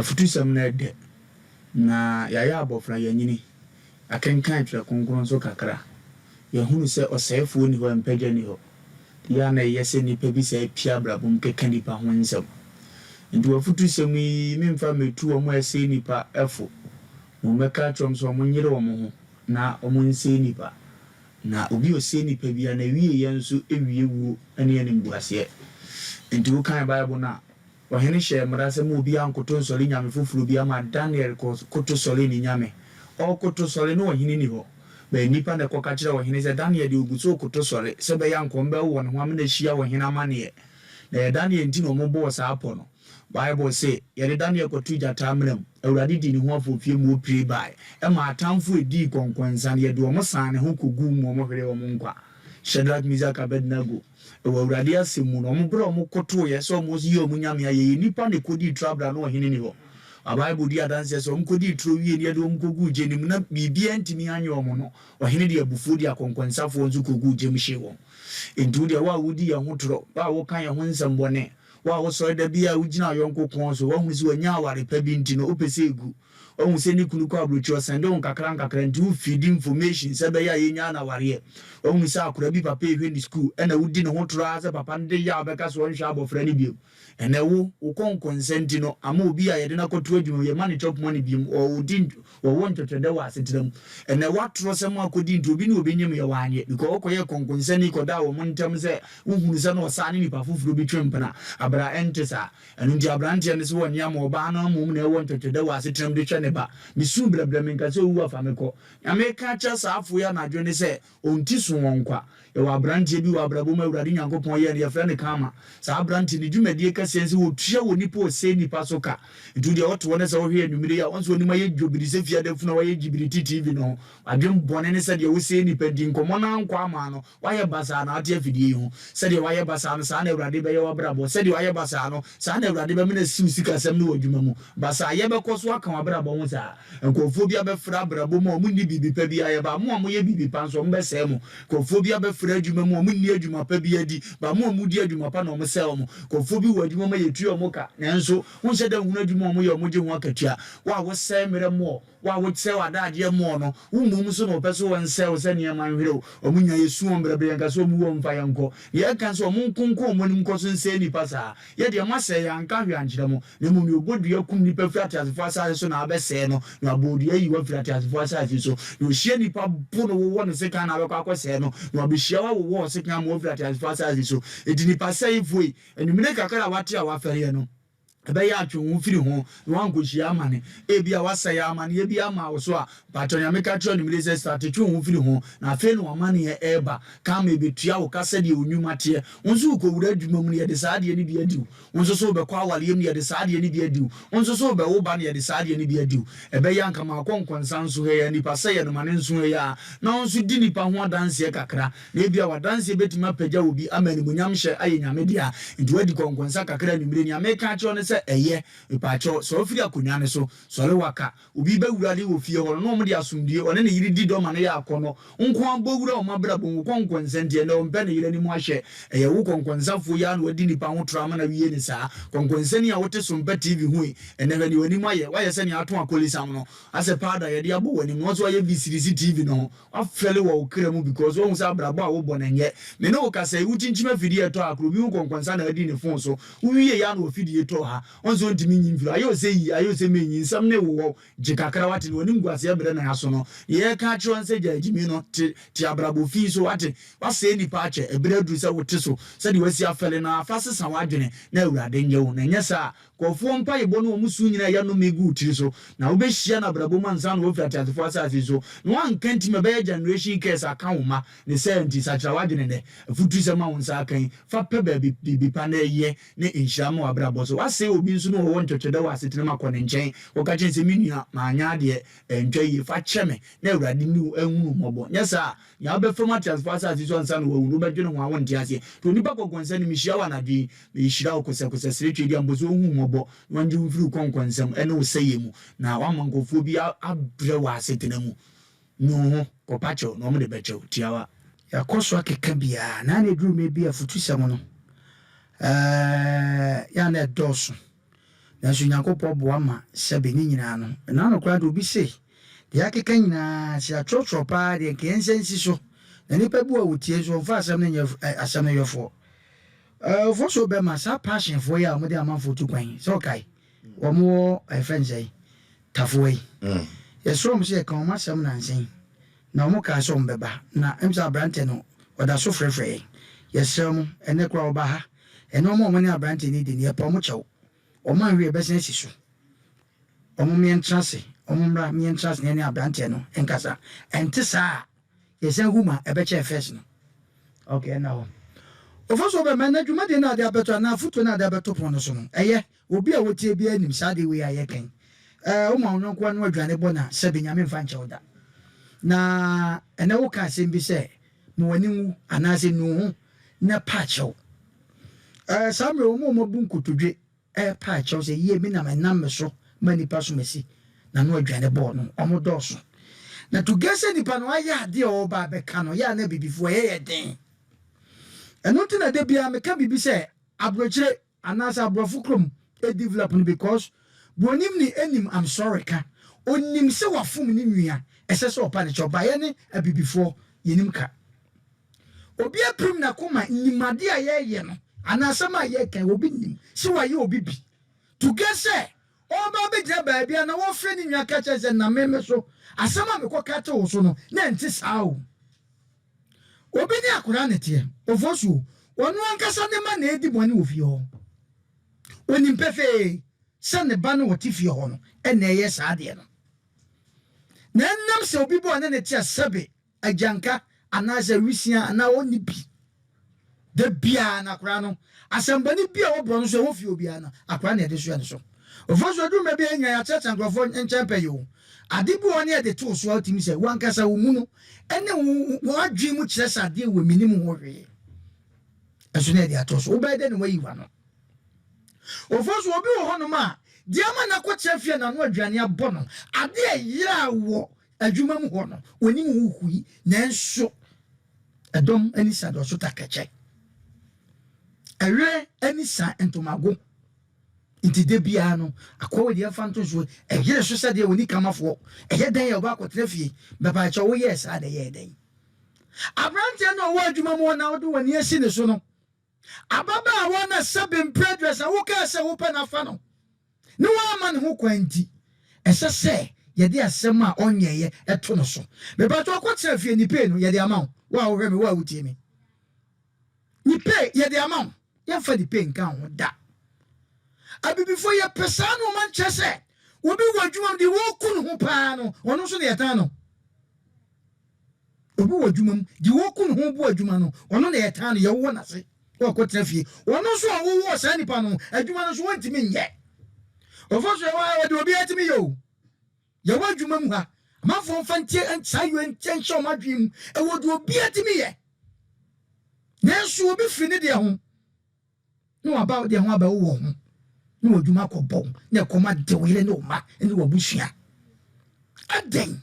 Afutusɛm no ɛdɛ, na yɛayɛ abɔfra, yɛanyini, akenkan Twerɛ Kronkron nso kakra. Yɛahunu sɛ ɔsɛefoɔ nni hɔ, mpagya nni hɔ. Yɛ a na ɛyɛ sɛ nnipa bi saa pue abrabɔ mu keka nnipa ho nsɛm. Nti w'afutusɛm yi memfa mmɛtu wɔn a ɛsɛe nnipa fo, mmom mɛka akyerɛ wɔn sɛ wɔnyere wɔn ho na wɔnsɛe nnipa. Na obi a ɔsɛe nnipa biara, n'awieeɛ nso wie wuo ne animguaseɛ. Enti wokan Bible no a, ɔhene hyɛɛ mmara sɛ mma obiara nkoto nsɔre nyame foforɔ biara ma Daniel kɔkoto sɔree ne nyame. Ɔrekoto sɔre no ɔhene nni hɔ. But nnipa na ɛkɔka kyerɛɛ ɔhene sɛ Daniel deɛ ɔgu so rekoto sɔre sɛ ɛbɛyɛ a anka wɔbɛwowɔ ne ho amena ahyia ɔhene amanneɛ. Na ɛyɛ Daniel nti na wɔbɔɔ saa pɔ no. Bible se, Yɛde Daniel kɔtoo gyata amena mu. Awurade dii ne ho afofie ma opue bae. Ɛmaa atamfo a edii kɔnkɔnsa no, yɛde wɔn san ne ho koguu mu ma wɔhweree wɔn nkwa. Shadrach, Mesach, Abednego, wɔ Awurade asɛm mu no, wɔn bere a wɔkotoeɛ sɛ wɔreyi wɔn nyame ayɛ, yɛ nnipa na ekodii turo abere a na ɔhene nni hɔ. A Bible di adanseɛ sɛ wɔkodii turo wiei no, yɛde wɔn koguu gya no mu na biribiara antumi anyɛ wɔn no, ɔhene de abufuo de akɔnkɔnsafoɔ nso koguu gya mu hyee wɔn. Enti wo deɛ, wo a wodi yɛn ho torɔ, wo a woka yɛn ho nsɛmmɔne, Wo a wosɔre da biara a wugyina wo yɔnko kɔn so, woahu sɛ wanya aware pa bi nti no wopɛ sɛ egu. Woahu sɛ ne kunu kɔ aburokyiri ɔsɛnde wo nkakrankakra nti wo feedi information sɛ ɛbɛyɛ a yɛnyaa no awareɛ. Woahu sɛ akwadaa bi papa rehwɛ ne sukuu ɛna wodi ne ho toro ara sɛ papa no de yaw bɛka sɛ ɔnhwɛ abɔfra no bio. Ɛnɛ wo, wo kɔnkɔnsa nti no ama obi a yɛde no akɔto adwuma mu yɛmma no chop money bio, ɔdi Wɔwɔ ntwɛtwɛdɛ wɔ asetena mu. Ɛnɛ w'atorɔsɛm akɔdi nti obi ne obi nyem yɛ w'anyɛ because wokɔyɛɛ kɔnkɔnsani kɔdaa wɔn ntɛm sɛ wohunu sɛ na ɔsaa ne nipa foforɔ bi twe mpena abra ɛnte saa. Ɛno nti abranteɛ no se wɔnyɛ ama ɔbaa no mmom na ɛwɔ ntwɛtwɛdɛ wɔ asetena mu de hwɛ ne ba. Mesu brɛbrɛ menka sɛ owu afa me kɔ. Nea meka akyerɛ saa afoɔ yi anadwo ne sɛ Ɔnti so wɔn kwa. Yɛwɔ abranteɛ bi wɔ abrabɔ mu a Awurade Nyankopɔn yɛɛ no, yɛfrɛ no Karma. Saa abranteɛ no, ne dwumadie kɛseɛ ne sɛ ɔtua wɔ nipa a ɔsɛe nipa so ka. Nti wo deɛ wote hɔ na sɛ wohwɛ anwumerɛ yi a, wohu sɛ w'anim ayɛ dwobiri sɛ fiada funu a wayɛ gyibiriti TV no ho. W'adwen bɔne ne sɛdeɛ wosɛe nipa nti nkɔmmɔ no ankɔ ama no, woayɛ basaa na wote afidie yi ho. Sɛdeɛ woayɛ basaa no, saa na Awurade bɛyɛ w'abrabɔ. Sɛdeɛ woayɛ basaa no, saa na Awurade bɛmene asi wo sikasɛm ne w'adwuma mu. Basaayɛ bɛkɔ so aka w'abrabɔ ho saa. Nkurɔfoɔ bi abɛfra abrabɔ mu a wɔnni biribi pa biara yɛ, but mo a moyɛ biribi pa nso wɔbɛsɛe mo. Nkurɔfoɔ bi abɛfra adwuma mu a wɔnni adwuma pa biara di, but mo a modi adwuma pa na wɔsɛe wɔn. Nkurɔfoɔ bi wɔ adwuma mu a yɛtua wɔn ka, nanso wonhyɛ da nhunu adwuma a wɔyɛ a wɔgye ho akatua. Wo a wosɛe mmerɛ more, wo a wosɛe w'adagyeɛ more no, wo mmom nso na wɔpɛ sɛ wɔsɛe wo sɛ nneɛma nhwere wo. Wɔn nyinaa yɛsu wɔn brɛbrɛ, yɛnka sɛ wɔn wu a wɔmfa yɛn nkɔ. Deɛ yɛka ne sɛ wɔnkonko wɔn anim nkɔ so nsɛe nnipa saa. Yɛ deɛ moasɛe, yɛanka hwee ankyerɛ mo. Na mmom nea ɔbɔ dua kum nnipa firi ateasefoɔ asase so na abɛsɛe no, na wabɔ dua ayi wo afiri ateasefoɔ asase so, na ɔhyia nnipa bo no wowɔ no sekan na abɛkɔ akɔsɛe no, na wabɛhyia wo awowɔ wo sekan ama woafiri ateasefoɔ asase so. Enti nnipa sɛefoɔ yi, anwummere kakra a woate a woafɛreɛ no, ɛbɛyɛ a twe wo ho firi ho na woankɔhyia amane. Ebia woasɛe amaneɛ bi ama wo so a, mpakyɛw nea meka kyerɛ wo anwummere yi sɛ starte twe wo ho firi ho, na afei na w'amaneɛ reba. Ka ma ɛbɛtua wo ka sɛdeɛ wo nnwuma teɛ. Wo nso wokɔwura adwuma mu no, yɛde saa adeɛ no bi adi wo. Wo nso so wobɛkɔ awareɛ mu na yɛde saa adeɛ no bi adi wo. Wo nso so wobɛwo ba na yɛde saa adeɛ no bi adi wo. Ɛbɛyɛ a anka makɔ nkɔnsa nso ha yi ara, nnipa sɛ yɛ no ma no nso ha yi ara, na wo nso di nnipa ho adanseɛ kakra, na ebia w'adanseɛ bɛtumi apagya obi ama animuonyamhyɛ ayɛ Nyame dea. Nti woadi kɔnkɔnsa kakra anwummere, nea meka akyerɛ wo ne sɛ ɛyɛ. Mepaakyɛw, sɔre firi akonnwa no so, sɔre waka. Obi bɛwura de wɔ fie hɔ no, na wɔde asomdwoe, ɔne ne yere di dɔ ma no yɛ akɔnnɔ nko ara bɔ wura wɔn abrabɔ mu. Wo kɔnkɔnsa nti, ɛnnɛ ɔmpɛ ne yere anim ahwɛ. Ɛyɛ wo kɔnkɔnsafoɔ yi ara na wadi nnipa ho torɔ ama no awie no saa. Kɔnkɔnsani a wote so mpa TV ho yi, ɛnnɛ hwɛ nea w'anim ayɛ. Woayɛ sɛ nea ato akolisam no, asɛ powder a yɛde abɔ w'anim no, wo nso woayɛ visirisi TV no ho. Woafɛle wɔ wo kra mu because woahu sɛ abrabɔ a wobɔ no ɛnyɛ. Me ne wo kasa yi, wokyinkyim afidie a ɛtɔ ha koro, obi ho kɔnkɔnsa na adi ne phone so. Wowie yɛ a na w'afidie tɔ ha. Ɔn sɛ ɔntumi nyi mfiri hɔ. Ayɛ ɔsɛ yi, ayɛ ɔsɛ menyi. Nsɛm no wowɔ wo. Gye kakra wate na w'animguaseɛ brɛ na aso no. Deɛ yɛreka akyerɛ wo ne sɛ gyae gyimi no. Te, te abrabɔ fi so wate. Woasɛe nnipa akyɛ. Ɛberɛ aduru sɛ wote so. Sɛdeɛ woasi afɛle no ara, fa sesa w'adwene na Awurade nyɛ wo. Na ɛnyɛ saa a, Nkurɔfoɔ mpaebɔ ne wɔn su nyinaa yɛ nnome gu wo tiri so, na wobɛhyia no abrabɔ mu ansa na woafiri ateasefoɔ asase so, na woanka ntim a ɛbɛyɛ generation curse aka wo mma. Ne saa nti, sakyera w'adwene nnɛ. Afutusɛm a wo nsa aka yi, fa pɛ baabi biribi pa na yɛ ne nhyira ma w'abrabɔ so. Woasɛe obi nso na ɔwɔ ntwɛtwɛdɛ wɔ asetena mu a, kɔ ne nkyɛn kɔka kyerɛ no sɛ, Me nua, manyɛ adeɛ, ɛntwa yie, fa kyɛ me, na Awurade nni wo nhunu wo mmɔbɔ. Nyɛ saa a, Nea wobɛfa mu ateasefo asase so ansa na woawu no, wobɛdwene ho a wonte aseɛ. To onipa kɔnkɔnsa no, mehyia wo anadwo yi, mehyira wo kosɛkosɛ, srɛ Tweaduampɔ sɛ ɔnhu wo mmɔbɔ na ɔngye wo mfiri wo kɔnkɔnsa mu ne wo sɛeɛ mu, na wamma nkurɔfoɔ bi abrɛ wɔ asetena mu. Nu wo ho, kɔpa kyɛw, na wɔde bɛkyɛ wo. Tiawa. Yɛakɔ so akeka biara, na na ɛduru mmerɛ bi a afutusɛm no, ɛɛ, yɛ a na ɛdɔɔso. Nanso Nyankopɔn boa ma sɛbe ne nyinaa no, ɛna no koraa de obi se, deɛ akeka nyinaa, sɛ yɛatwerɛtwerɛ paa deɛ nka yɛn nsa nsi so. Na nnipa bi wɔ a wɔtie nso wɔmfa asɛm no nyɛ asɛm no yɔfoɔ. Ɔfoɔ so bɛma saa passionfoɔ yi a wɔde amanfoɔ tu kwan sɛ ɔkae wɔn wɔ ɛfɛ nsɛn tafoɔ yi. Yɛsrɛ wɔn sɛ yɛka wɔn asɛm nansa yi na wɔn kaa sɛ wɔn bɛba na ɛm sɛ aberante no ɔda so frɛfrɛ yɛn. Yɛsrɛ mo ɛnɛ koraa ɔba ha ɛne wɔn a wɔne aberante no di no yɛpɛ wɔn kyɛw. Wɔn anhwɛ yɛbɛsan asi so. Wɔn mmiɛntra ase, wɔn mmra mmiɛntra ase na yɛne aberanteɛ no nkasa. Ɛnte saa a, yɛsan hu ma ɛbɛkyɛɛ first no. Okay, ɛnna hɔ. Ofa so bɛma na dwumadie no a ade abɛto anaa afotuo no a ade abɛto pono no so no, ɛyɛ obi a wotie biara nim saa adeɛ wei a yɛka yi. Ɛɛ, woma wo yɔnko ano aduane bɔ no a, sɛbe Nyame mfa nkyɛ wo da. Na ɛnɛ woka asɛm bi sɛ, ma w'ani nwu anaasɛ nu wo ho na pa kyɛw. Ɛɛ, saa mmerɛ wɔn a wɔabu nkotodwe repa kyɛw sɛ, Yie, me na ɛnam me so ma nnipa som asi, na no aduane bɔɔ no, wɔn dɔɔso. Na to guess sɛ nipa no ayɛ adeɛ a ɔreba abɛka no, yɛ a na abibifoɔ ɛyɛ yɛ den. Ɛno nti na da biara meka biribi sɛ aburokyire anaasɛ aborɔfo kurom develop no because buronim ni nim I'm sorry ka. Onim sɛ wafom ne nua, ɛsɛ sɛ ɔpa ne kyɛw. But yɛne abibifoɔ yɛnim ka. Obi apirim n'akoma nim adeɛ a yɛreyɛ no anaa asɛm a yɛreka yi, obi nim sɛ wayɛ obi bi. To guess sɛ ɔreba abɛgyina baabi a na wɔrefrɛ ne nua ka kyerɛ no sɛ na me me so asɛm a mekɔka too wo so no na ɛnte saa o. Obi ne akwadaa na ɛteɛ, Ofosuo, ɔno ankasa ne mma na ɛredi bɔne wɔ fie hɔ. Ɔnim pefee sɛ ne ba no a ɔte fie hɔ no na ɛreyɛ saa adeɛ no. Na ɛnam sɛ obi bɔ ɔne no te a sɛbe agyanka anaasɛ awisiaa anaa ɔnni bi. Da biara no akwadaa no, asɛmbɔne bi a ɛwɔ borɔno so a ɛwɔ fie obiara no, akwadaa na yɛde soɛ no so. Ofosu aduru mmerɛ bi a yɛn nyinaa yɛakyerɛkyerɛ nkurɔfoɔ nkyɛn pɛ yi o. Ade bi wɔ hɔ ne yɛde too so a wotumi sɛ w'ankasa wo mu no ne wo w'adwene mu kyerɛ sɛ adeɛ wɔ mennim ho hwee. Ɛso na yɛde ato so. Wobɛyɛ dɛn na woayi w'ano? Ofosu obi wɔ hɔnom a deɛ ama no akɔkyerɛ fie a n'ano aduane abɔ no, adeɛ a ɛyera wɔ Adwuma mu hɔ no, onim ho hui, nanso ɛdɔm ani sa dɔ so takɛkyɛ. Ɛwerɛ ani sa ntomago. Nti da biara no, akoa wei deɛ yɛmfa nto nsuo, ɛyere so sɛdeɛ ɔni kamafoɔ. Ɛyɛ dɛn a ɔba akɔtena fie? Mɛpaakyɛw woyɛɛ saa na ɛyɛɛ dɛn? Aberanteɛ no a ɔwɔ adwuma mu hɔ na wode w'ani asi ne so no, Ababaawa no a sɛbe mprɛ aduasa wokaa sɛ wopɛ no afa no na woamma no ho kwan nti, ɛsɛ sɛ yɛde asɛm a ɔnyɛeɛ to no so. Mepakyɛw kɔtena fie, Nipee no, yɛde ama wo. Wo a wohwɛ me, wo a wotie me. Nipee, yɛde ama wo. Yɛmfa nipee nka wo ho da. Abibifoɔ, yɛpɛ saa nnoɔma nkyerɛ sɛ obi wɔ adwuma mu deɛ wɔku ne ho paa no, ɔno nso na yɛtan no. Obi wɔ adwuma mu, deɛ ɔku ne ho boa adwuma no, ɔno na yɛtaa no, yɛwowɔ n'ase na wakɔtena fie. Ɔno nso a ɔwowɔ saa nipa no, adwuma no nso wɔntumi nyɛ. Ɔfo so yɛwɔ ha, wɔde obiara tumi yɛ o. Yɛwɔ adwuma mu ha, amanfoɔ mfa ntie saa yɛ nkyɛ nhyɛ wɔn adwene mu, ɛwɔ deɛ obiara tumi yɛ. Nanso obi firi ne deɛ ho. Na waba wo deɛ ho abɛwo wɔ ho, na w'adwuma akɔbɔ wo, na ɛkɔm ade wo yere ne wo mma ne w'abusua. Adɛn?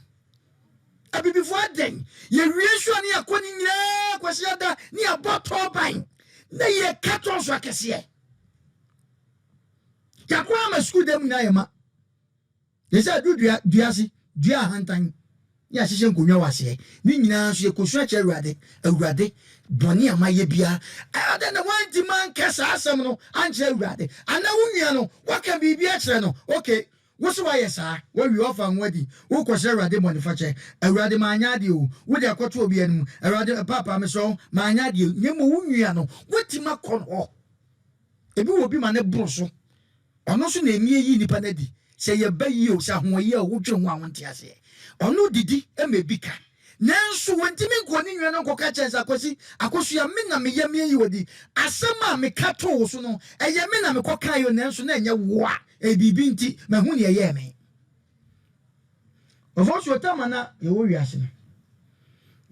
Abibifoɔ adɛn? Yɛwie nso a ne yɛakɔ ne nyinaa kwasi ada ne yɛabɔ tɔɔban na yɛka tɔɔ so akɛseɛ. Yɛakɔ ama sukuu dan mu nyinaa yɛ ma. Te sɛ aduru dua dua ase, dua ahantan, ne ahyehyɛ nkonnwa wɔ aseɛ. Ne nyinaa nso yɛkɔsu akyerɛ Awurade, Awurade, bɔne a mayɛ biara, adɛn na woantumi anka saa asɛm no ankyerɛ Awurade? Anaa wo nua no, woaka biribi akyerɛ no? Ok, wo se woayɛ saa, woawie, woafa ho adi, wokɔsrɛ Awurade bɔnefakyɛ. Awurade, manyɛ adeɛ o, wode akɔto obi anim. Awurade, Paapa, mesrɛ wo, manyɛ adeɛ o. Na mmom wo nua no, woatumi akɔ no hɔ. Ebi wɔ obi ma no boro so. Ɔno nso na ɛmi ayi nnipa no adi. Sɛ yɛba yie o, sɛ ahoɔyɛ o, wodwene ho a wonte aseɛ. Ɔno didi ma ebi ka. Nanso wɔntumi nkɔ ne nua no nkɔka kyerɛ no sɛ, Akwasi, Akosua, me na meyɛ me ayi wɔ di. Asɛm a meka too wo so no, ɛyɛ me na mekɔkaeɛ o, nanso na ɛnyɛ wo a. Ɛyɛ biribi nti, mahu nea ɛyɛɛ me. Ɔfɔnso tam a na yɛwɔ wiase no,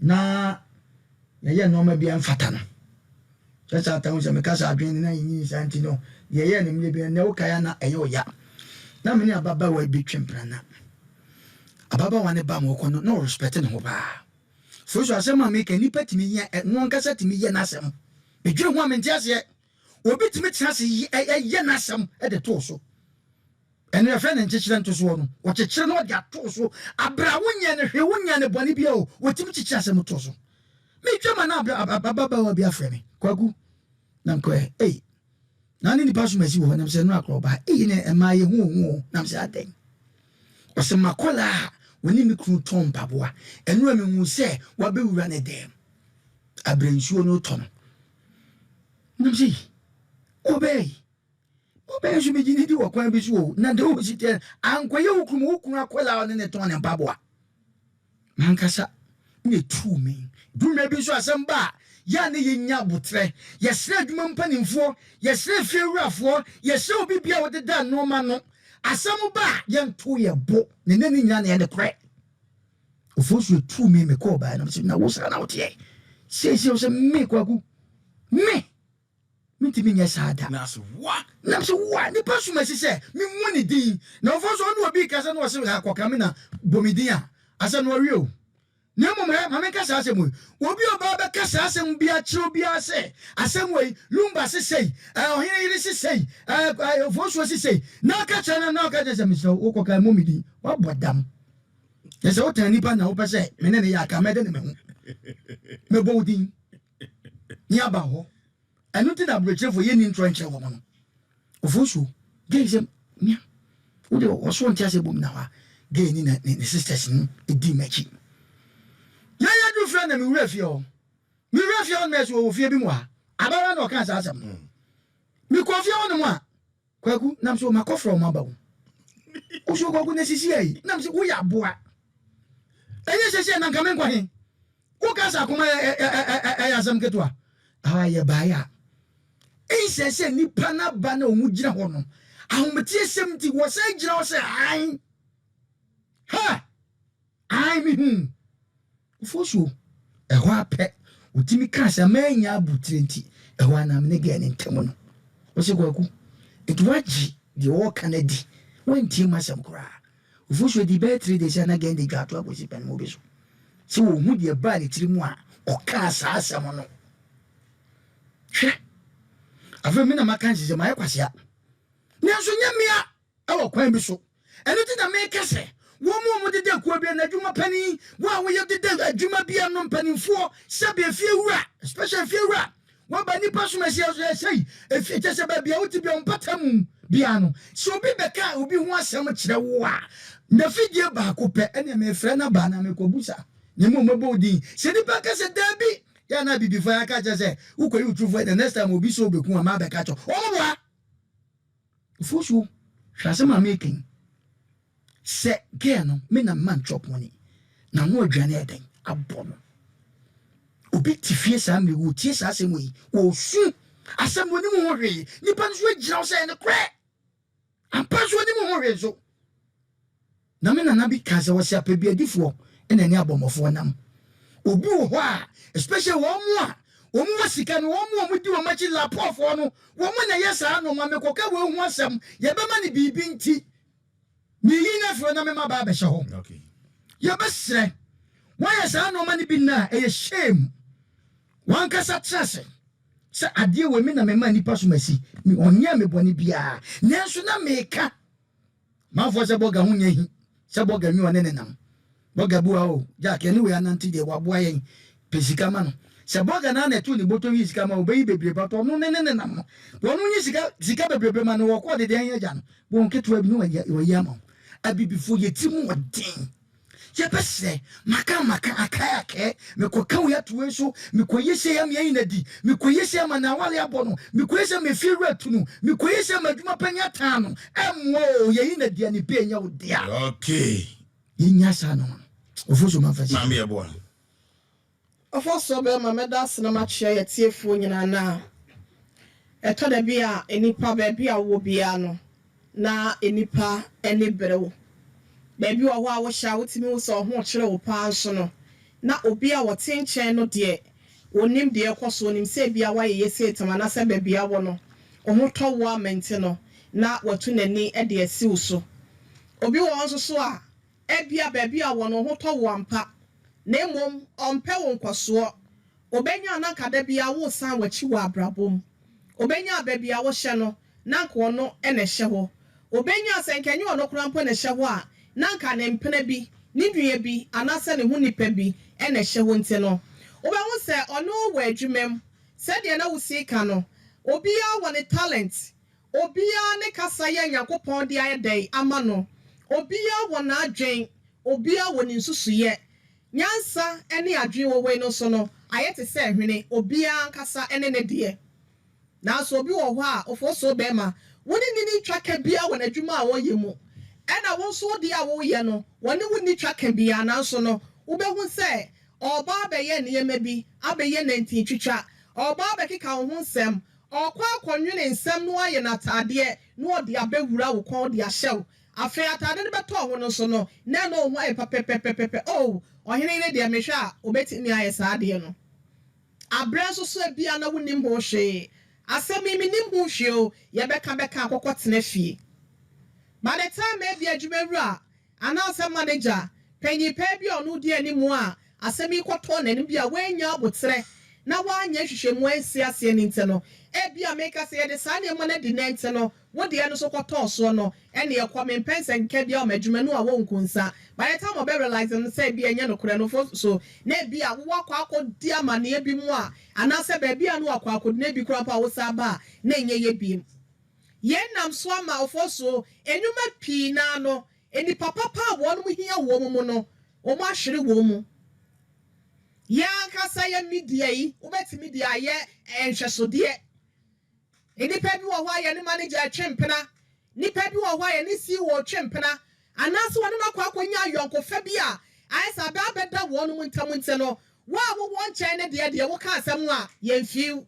na yɛyɛ nneɛma bi a ɛmfata no. Sɛ saa ta ho sɛ meka sɛ adwene no na yɛnyini saa nti no, deɛ ɛyɛɛ no mmerɛ bi no, nnɛ wokae a na ɛyɛ ɔya. Na me ne ababaawa bi twe mpena na ababaawa no ba ma ɔkɔ no, na ɔrespɛte ne ho paa. Fo so asɛm a meka, nnipa tumi yɛ, ɛno ankasa tumi yɛ n'asɛm. Medwene ho a mente aseɛ. Obi tumi tena ase yɛ n'asɛm de too so. Ɛno yɛfrɛ no nkyekyerɛ ntosoɔ no. Wɔkyekyere na wɔde ato wo so. Aberɛ a wonyɛɛ no hwee, wonyɛɛ no bɔne biara o, wɔtumi kyekyere asɛm to so. Metwam a na ababaawa bi afrɛ me, Kwaku, na mekɔɛ, ei, na ne nipa som asi wɔ hɔ, nam sɛ nnora korɔ ɔbaa, ei, ne ɛmaa yɛ hu ohu o, nam sɛ adɛn? Ɔsɛ makɔlaa a wɔne me kunu tɔn mpaboa, ɛnora mehu sɛ wabɛwura ne dɛm, aberɛ nsuo no tɔ no, nam sɛ yi, ɔbɛɛ yi, Ɔbɛn nso begye no di wɔ kwan bi so o, na deɛ ɔsi teɛ ankɔyɛ wo kunu wo kunu akwadaa a ɔne ne tɔn ne mpaboa. Mankasa na etuu me. Du mmerɛ bi nso asɛm ba a, yɛ a na yɛnya aboterɛ. Yɛsrɛ adwuma mpanimfoɔ, yɛsrɛ efiewurafoɔ, yɛsrɛ obi biara a ɔdeda nnoɔma ano. Asɛm ba a, yɛnto yɛn bo, na ɛnyɛ ne nyinaa na ɛyɛ nokorɛ. Ofosu etuu me, mekɔɔ baeɛ na mese, na wo saa na woteɛ? Seesei wo sɛ me Kwaku, me! Mentumi nyɛ saa da. Na se wa. Na se wa, nipa som asi sɛ memmɔ ne din. Na ɔfa so ɔne obi rekasa na ɔse ha kɔka me na bɔ me din a, asɛm no ɔwe o. Na mmom hɛ, ma menka saa asɛm wei. Obi a ɔbaa bɛka saa asɛm bi akyerɛ obiara sɛ, asɛm wei, Lumba se sei, ɛɛ, ɔhene yere se sei, ɛɛ, ɛɛ, Ofosuo se sei, na ɔka kyerɛ no na ɔka kyerɛ sɛ, mesrɛ wo, wokɔka mmɔ me din, woabɔ dam. Na sɛ wotan nipa na wopɛ sɛ me ne no yɛ a, ka mɛde ne me ho. Mɛbɔ wo din. ne aba hɔ. Ɛno nti na aburokyerefo yɛ nni ntorɔ nkyerɛ wɔn no. Ofosuo, gay sɛ mia, wo de ɔso nte ase bom na hɔ a, gay ne ne ne sisters no di m'akyi. Yɛn yɛ duru fie na me wura fie hɔ. Me wura fie hɔ no mɛ so wɔ fie bi mu ha. Abayewa na ɔka saa asɛm no. Me kɔ fie hɔ nom a, Kwaku, nam so makɔfrɛ wɔn aba wo. Wosuo Kwaku na sisi ayi, nam sɛ woyɛ aboa. Ɛnyɛ sɛsi a na nka menkɔ he. Woka sɛ akoma yɛ asɛm ketewa. Ah, yɛbaeɛ a, ɛnsɛ sɛ nnipa no aba na wɔn gyina hɔ no, ahometeɛsɛm nti wɔsan gyina hɔ sɛ ae. Ha! Ae, mehuu. Ofosuo, ɛhɔ ara pɛ, ɔtumi kaa sɛ mannya abotire nti, ɛhɔ ara na me ne girl no ntam no. Ɔse Kwaku, nti woagye deɛ ɔreka no adi, woantie m'asɛm koraa. Ofosuo dii bɛyɛ 3 days a na girl no de dwaato akɔsi panimu bi so sɛ ɔhu deɛ ɛbaa ne tiri mu a ɔkaa saa asɛm no. Hwɛ, afei me na maka nhyehyɛ, mayɛ kwasea. Nanso nyɛ mea wɔ kwan bi so. Ɛno nti na meka sɛ, wɔn a wɔdeda kuo bi ano, adwuma panin, wɔn a wɔyɛ deda adwuma bi ano mpanimfoɔ, sɛbe efiewura, especially efiewura, wɔba nnipa som ahyia so sɛ efie kyɛ sɛ baabi a wote bia mpata mu bia no, sɛ obi bɛka obi ho asɛm kyerɛ wo a, na fidie baako pɛ, ɛnna mefrɛ no aba na mekɔbusa, na mmom mɛbɔ wo din. Sɛ nipa ka sɛ daabi, yɛ a na abibifoɔ yɛ aka kyerɛ sɛ wokɔyi wo turufoɔ, the next time obi sɛ wobɛku a, ma abɛka kyerɛ wɔn boa. Ofosuo, hwɛ asɛm a mereka yi, sɛ girl no me na mema no chop money, na ano aduane ayɛ dɛn abɔ no. Obi te fie saa mmerɛ yi, ɔtie saa asɛm wei, ɔresu, asɛm no ɔnim ho hwee, nipa no nso agyina hɔ sɛ ɛyɛ nokorɛ, ampa nso ɔnim ho hwee nso. Na me nana bi kaa sɛ wɔse apɛbiadifoɔ na ɛne abɔmmɔfoɔ nam. Obi wɔ hɔ a especially wɔn a wɔn wɔ sika no, wɔn a wɔdi wɔn akyi lapɔfoɔ no, wɔn na ɛyɛ saa nnoɔma. Mekɔka wei ho asɛm, yɛbɛma no biribi nti, meyi no afiri hɔ na mema ba abɛhyɛ hɔ. Yɛbɛsrɛ, woayɛ saa nnoɔma no bi nnɛ a, ɛyɛ shame. W'ankasa tena ase sɛ adeɛ wei me na mema nnipa so masi, ɔnyɛɛ me bɔne biara, nanso na meka. Manfoɔ sɛ bɔga ho nyɛ hi sɛ bɔga nwi ɔne ne nam. Bɔga bua o, Jack yɛne wei anante deɛ waboa yɛn, pɛ sika ma no. Sɛ bɔga no ara na ɛtoo ne bɔtɔ yii sika ma wo, ɔbɛyi bebree but ɔno ne ne nenam no, ɔno nyi sika sika bebrebe ma no, ɔkɔ ɔde deɛn agya no, bɔ nketewa bi na wayi ama wo. Abibifoɔ yɛ tiri mu ɔden. Yɛbɛsrɛ, maka maka, akae akae, mekɔka wei ato wei so, mekɔyɛ sei ama yɛn nyina di, mekɔyɛ sei ama n'aware abɔ no, mekɔyɛ sei ama efie wura atu no, mekɔyɛ sei ama adwuma panyin ataa no, ɛmmoa o, yɛn nyina di a ne pay nyɛ wo dea. Okay. Yɛnnya saa nnoɔma no. Ofosu ma mfa si. Maame yɛboa. Ɔfɔsoɔ bɛrima mɛda ase na makyea yɛtiefoɔ nyinaa na ɛtɔ da bi a nnipa baabi a wowɔ biara no na nnipa ani bere wo. Baabi wɔ hɔ a wohyɛ a wotumi hu sɛ wo ho rekyere wo paa nso no na obi a ɔte nkyɛn no deɛ ɔnnim deɛ ɛrekɔ so, ɔnim sɛ ebia woayeyɛ sei tam anaasɛ baabi a wɔ no wo ho tɔ wo ama nti no na watu n'ani de asi wo so. Obi wɔ hɔ nso so a Ebia baabi a ɔwɔ no, wo ho tɔ wo ampa, na mmom ɔmpɛ wo nkɔsoɔ. Ɔbɛnya a na anka da biara woresan w'akyi wɔ abrabɔ mu. Ɔbɛnya a baabi a wohyɛ no, na anka ɔno na ɛhyɛ hɔ. Obenya sɛ nka ɛnyɛ ɔno koraa mpo na ɛhyɛ hɔ a, na anka ne mpena bi, ne nua bi, anaasɛ ne ho nipa bi na ɛhyɛ hɔ nti no, wobɛhu sɛ ɔne wo wɔ adwuma mu. Sɛdeɛ na wosi ka no, obiara wɔ ne talent, obiara ne kasa yɛ Nyankopɔn de ayɛ dɛn ama no, obiara wɔ n'adwen, obiara wɔ ne nsusuyɛ. Nyansa ne adwen wɔ wei no so no, ayɛ te sɛ hwene, obiara ankasa ne ne deɛ. Nanso obi wɔ hɔ a, ɔfoosoɔ bɛrima, wo ne no nni twaka biara wɔ n'adwuma a ɔreyɛ mu. Ɛna wo nso wo deɛ a woreyɛ no, wɔne wo nni twaka biara, nanso no, wobɛhu sɛ ɔreba abɛyɛ nneɛma bi, abɛyɛ nantintwitwa, ɔreba abɛkeka wo ho nsɛm, ɔrekɔ akɔnwene nsɛm na wayɛ no ataadeɛ na ɔde abɛwura wo kɔn de ahyɛ wo. Afei ataade no bɛtɔ wo ho no nso no, na ɛne wo ho ayɛ pɛpɛpɛpɛpɛ. Oh, ɔhene yi deɛ mehwɛ a, ɔbɛtumi ayɛ saa adeɛ no. Aberɛ nso so ebia na wonnim ho hwee. Asɛm yi mennim ho hwee o, yɛbɛka bɛka akɔkɔ tena fie. By the time ebia adwumawura anaasɛ manager panyin paa bi a ɔno di anim a asɛm yi kɔtɔɔ n'anim bi a wannya abotrɛ na wanyɛ nhwehwɛmu ansi aseɛ no nti no, ebia meka sɛ yɛde saa nneɛma no adi nnɛ nti no, wo deɛ no nso kɔtɔɔ soɔ no, ɛne ɛkɔ mempɛ nsɛnkeka biara wɔ m'adwuma no a wɔnku nsa. By the time ɔbɛ realise no sɛ ebia ɛnyɛ nokorɛ no fo so na ebia wowɔ akɔ akɔdi amanneɛ bi mu a anaasɛ baabi a no wakɔ akɔdi na ebi koraa mpo a wosan ba a na ɛnyɛ yɛ biem. Yɛn nam so ama ɔfo so nnwuma pii naa no, nnipa papa a wɔn hia wɔn mu no, wɔn ahwere wɔn mu. Yɛn ankasa yɛ media yi, wobɛtumi de ayɛ nhwɛsodeɛ. Nnipa bi wɔ hɔ a yɛne manager twe mpena, nnipa bi wɔ hɔ a yɛne CEO twe mpena, anaasɛ wɔne no akɔ akɔnya ayɔnkofa bi a ayɛ sɛ abɛ abɛda wɔn mu ntam nti no, wo a wowɔ nkyɛn ne deɛ deɛ woka asɛm a yɛmfiw.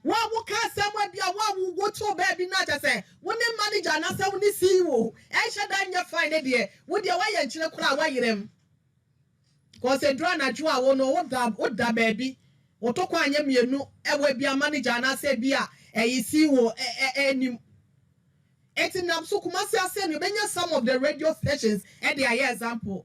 Wo a woka asɛm a bi a wo a woto baabi na kyɛ sɛ wo ne manager anaasɛ wo ne CEO ɛnhyɛ da nyɛ fine ne deɛ, wo deɛ woayɛ nkyene koraa a woayerɛm. Kɔsɛ duru anadwo a wo no woda baabi, woto kɔ anyɛ mmienu ɛwɔ bi a manager anaasɛ bi a ɛyɛ CEO anim. Eti nam so Kumasi ase no yɛbɛnya some of the radio stations ɛde ayɛ example.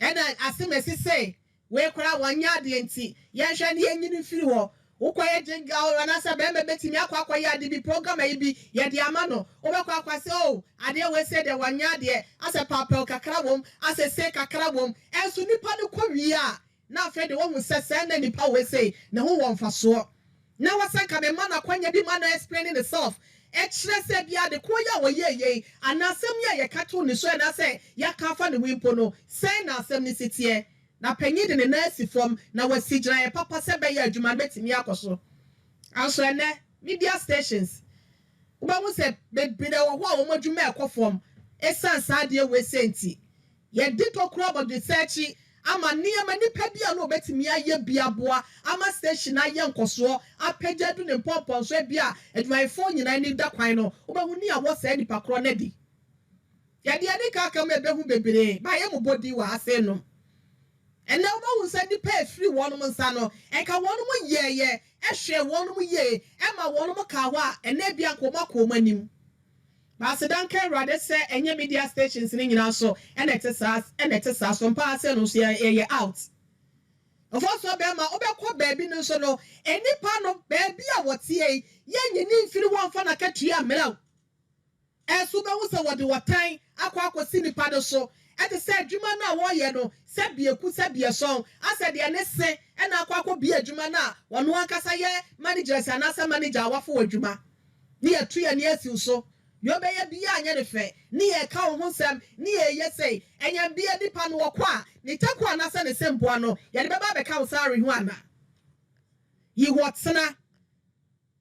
Ɛna asɛm esi sɛ wei koraa wɔnyɛ adeɛ nti yɛnhwɛ ne yɛnyini mfiri hɔ. Wokɔyɛ jingle anaasɛ bɛrima bɛtumi akɔ akɔyɛ ade bi, program ayi bi yɛde ama no, wobɛkɔ akɔ sɛ o adeɛ wei sɛ deɛ wɔnyɛ adeɛ asɛ paapɛw kakra wom, asɛ se kakra wom, ɛnso nipa no kɔ wie a na afei de wɔhu sɛ sɛn na nipa wei sɛ ne ho wɔ mfasoɔ na wɔsɛ nka mema no akwanya bi ma no explain ne self, ɛkyerɛ sɛ bia de koro yɛ a wɔyɛ yei anaa asɛm yi a yɛka to ne so anaasɛ yɛaka afa ne ho mpo no, sɛn na asɛm no si teɛ, na panyin de ne nan asi fam na wasi gyinaeɛ papa sɛ bɛyɛ adwuma no bɛtumi akɔ so. Anso ɛnɛ media stations wobɛhu sɛ bebree wɔ hɔ a wɔn adwuma ɛkɔ fam ɛsiane saa adeɛ wei sɛ nti yɛde tokuro abɔdwesɛ akyi ama nneɛma nipa bi a na obetumi ayɛ bi aboa ama station ayɛ nkɔsoɔ apagya du ne mpɔmpɔnso bi a adwumayɛfoɔ nyinaa ani da kwan no, wobɛhu ni a wɔ saa nipa korɔ no di. Yɛde ani kaka mu ebehu bebree ba yɛ mo bɔ din wɔ ase no. Ɛnɛ wobɛhu sɛ nipa efiri wɔn nsa no ɛnka wɔn yɛɛyɛ ɛhwɛ wɔn yie ɛma wɔn ka hɔ a ɛnɛ bi anka wɔn akɔ wɔn anim. Baasi nka Awurade sɛ ɛnyɛ media stations ne nyinaa so ɛna ɛte saa, ɛna ɛte saa so mpa ase no nso yɛ out. Ɔfɔsɔ bɛrima wobɛkɔ baabi no nso no, nipa no baabi a wɔteɛ yi yɛnyɛ ne mfiri wɔn fa n'akatua mmerɛw. Ɛnso bɛhu sɛ wɔde wɔtan akɔ akɔsi nipa no so, ɛte sɛ adwuma no a wɔreyɛ no sɛ bieku sɛ biɛsɔn asɛ deɛ ne se ɛna akɔ akɔ bie adwuma no a wɔn ankasa yɛ managers anaasɛ manager a wafo wɔ adwuma ne yɛtu yɛ ne asi so deɛ ɔbɛyɛ bia anyɛ ne fɛ ne yɛka wo ho nsɛm ne yɛyɛ sɛ ɛnyɛ bia nipa no wɔkɔ a ne tako anaasɛ ne se mpoa no yɛde bɛba abɛka wo saa ho ana yi wɔ tena.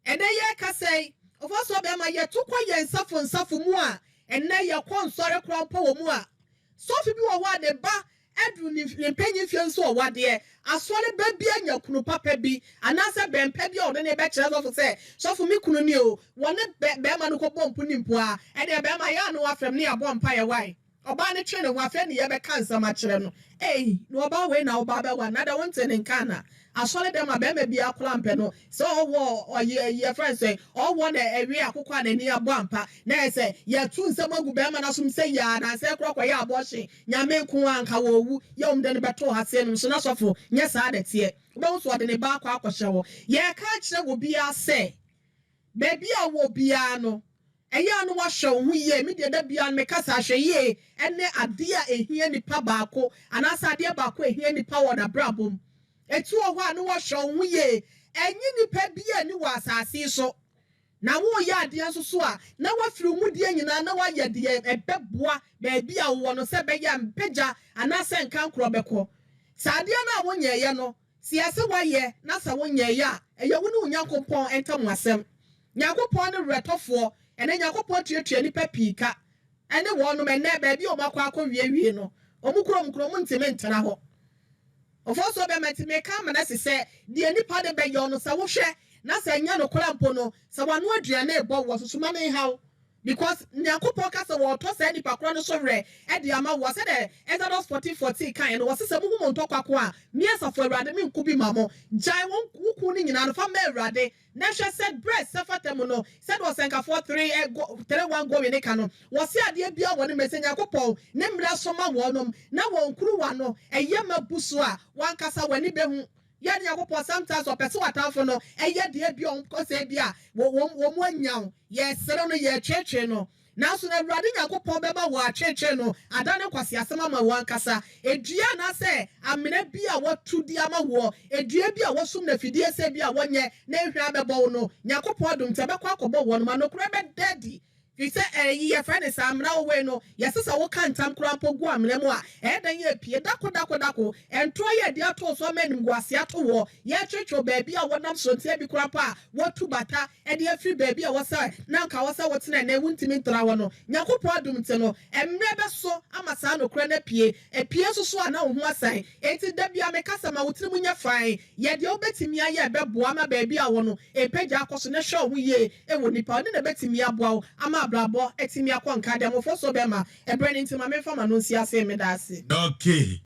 Ɛnɛ yɛ kasa yi, ɔfɔ so bɛrima, yɛto kɔ yɛn nsafo nsafo mu a ɛnɛ yɛkɔ nsɔre koraa mpo wɔ mu a sɔfo bi wɔ hɔ a ne ba ɛduru ne mpanyin fie nso ɔwɔ adeɛ asɔre ba bi anya kunu papa bi anaasɛ bɛnpɛ bi a ɔde ne bɛkyerɛ sɔfo sɛ, "Sɔfo, mi kunu ni o." Wɔne bɛrima no kɔbɔ mpo ne mpo a ɛdeɛ bɛrima yɛ ano afɛm ne yɛabɔ mpa yɛ wae ɔbaa no twe ne ho. Afei ne yɛbɛka nsɛm akyerɛ no, ei, na ɔbaa wei na ɔbaa bɛwa na da wonte ne nka na asɔre dɛm a bɛrima bi akora mpɛ no sɛ ɔwɔ ɔyɛ yɛfrɛ sɛ ɔwɔ na ɛwe akokɔ a n'ani abɔ ampa na yɛ sɛ yɛtu nsɛm agu bɛrima no asom sɛ yia nansɛ korɔ kɔyɛ abɔhye Nyame nko a nka wɔwu yɛ wɔn de no bɛto ha seɛ no nso na sɔfo nyɛ saa na teɛ. Wobɛhu so ɔde ne ba akɔ akɔhyɛ hɔ. Yɛka akyerɛ wɔ biara sɛ baabi a wɔ biara no. Ɛyɛ a na woahwɛ wo ho yie. Me deɛ da biara no meka sɛ ahwɛyie ne adeɛ a ɛhia nipa baako anaasɛ adeɛ baako a ɛhia nipa wɔ n'abrabɔ mu. Ɛtu wɔ hɔ a na woahwɛ wo ho yie. Ɛnye nipa biara nni wɔ asase yi so. Na woreyɛ adeɛ nso so a, na woafiri wo mudie nyinaa na woayɛ deɛ ɛbɛboa baabi a wowɔ no sɛ ɛbɛyɛ a mpagya anaasɛ nkankorɔ bɛkɔ. Sɛ adeɛ no a wonyɛeɛ no, sɛ yɛse woayɛ na sɛ wonyɛeɛ a, ɛyɛ wo ne wo Nyankopɔn ntam asɛm. Nyankopɔn ne werɛtɔfoɔ. Ɛnnɛ Nyankopɔn tuatua nnipa pii ka ɛne wɔnom. Ɛnnɛ baabi a wɔn akɔ akɔ wie wie no, wɔn kurom kuro wɔn ntumi ntena hɔ. Ɔfɔnsoɔ bɛma nti meka ama no asi sɛ deɛ nnipa de bɛyɛ wo no sɛ wohwɛ na sɛ ɛnyɛ nokorɛ mpo no sɛ wano aduane rebɔ woɔ so so ma no nhaw because Nyankopɔn ka sɛ wɔretɔ saa nipa korɔ no so werɛ de ama woɔ sɛdeɛ Exodus 14 14 kaeɛ no wɔse sɛ mohu mo ntɔkwa ko a me asafo Awurade menko bi ma mo gyae wo wo ko no nyinaa no fa ma Awurade Na hwɛ sɛ berɛ a ɛsɛ fata mu no, sɛdeɛ Ɔsɛnkafoɔ 3 go 3 1 going no ka no, wɔse adeɛ biara wɔ ne mmerɛ, sɛ Nyankopɔn ne mmerɛ so ma wɔnom, na wɔn nkuruwa no ɛyɛ ma bu so a, w'ankasa w'ani bɛhu. Yɛ Nyankopɔn sometimes ɔpɛ sɛ w'atamfo no ɛyɛ deɛ bi a wɔn kɔ sɛ bi a wɔn wɔn anya wo, yɛresere no, yɛretweetwee no. Nanso na Awurade Nyankopɔn bɛma wɔatweetwee no adane nkwaseasɛm ama wo ankasa, dua anaasɛ amena bi a wɔatu de ama woɔ, dua bi a wɔasum no afidie sɛ bi a wɔnyɛ na ehwa abɛbɔ wo no, Nyankopɔn adom nti ɛbɛkɔ akɔbɔ wɔnom a nokorɛ bɛda adi. Firi sɛ ɛyi yɛfrɛ no saa amena wɔ wei no, yɛse sɛ woka ntam koraa mpo gu amena mu a, ɛyɛ dɛn yɛ pie, dako dako dako, ntorɔ yɛ de ato wo so ama animguaseɛ ato woɔ, yɛretweetwee wo baabi a wonam so nti ebi koraa mpo a wɔatu bata de afiri baabi a ɛwɔ sɛ na anka ɛwɔ sɛ wotena ɛnnɛ wontumi ntra hɔ no, Nyankopɔn adom nti no, mmerɛ bɛso ama saa nokorɛ no apue. Ɛpue nso so a na wo ho asan. Enti da biara meka sɛ ma wo tirim nyɛ fann, yɛ deɛ wobɛtumi ayɛ a ɛbɛboa ama baabi a wowɔ no repagya akɔ so na hwɛ wo ho yie wɔ nnipa ho. Ɛno na ɛbɛtumi aboa wo ama abrabɔ atumi akɔ nka. Deɛ mmɔfra so bɛma ɛberɛ no nti ma memfa m'ano nsi ase. Meda ase. Okay.